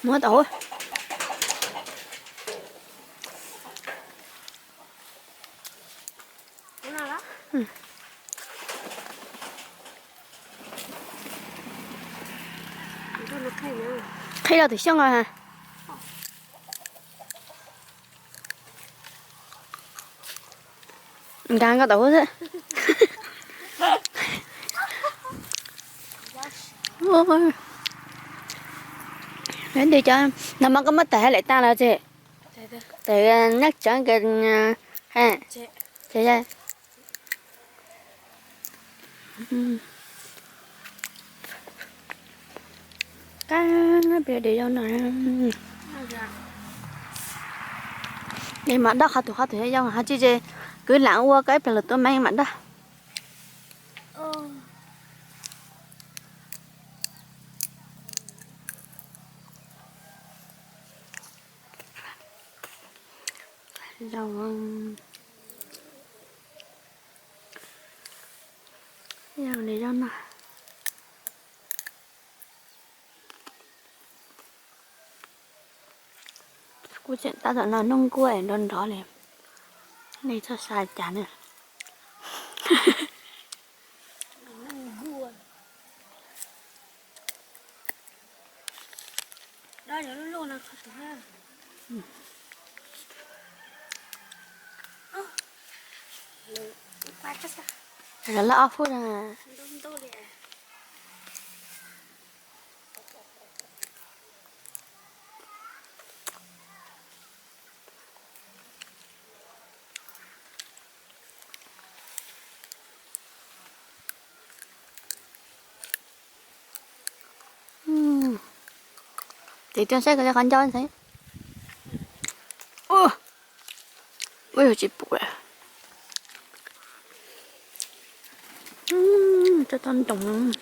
Muab tau. Qhib rau tus xyooj os. Nkag nkoj tau xwb. Nws cov no mas koj muab tawm hais lawm tag los tsis? Tawm nyob tsawv nkawd. Qab peb de zaub no. De mam doj qhov tus qhov tus zaub ho tsis ces kwv lam ua koj ib pliag lwm tus mam doj. Zaub, zaub no. Kuv tseem tab tom noj nub nkuaj es nrov nrov li. Nej txhob xav cas na. Lawv lab ob phub na. Tes tuaj saib koj qhov ncauj ntxhais. Ua yog tsis pum lawm. Tso tau ntoos.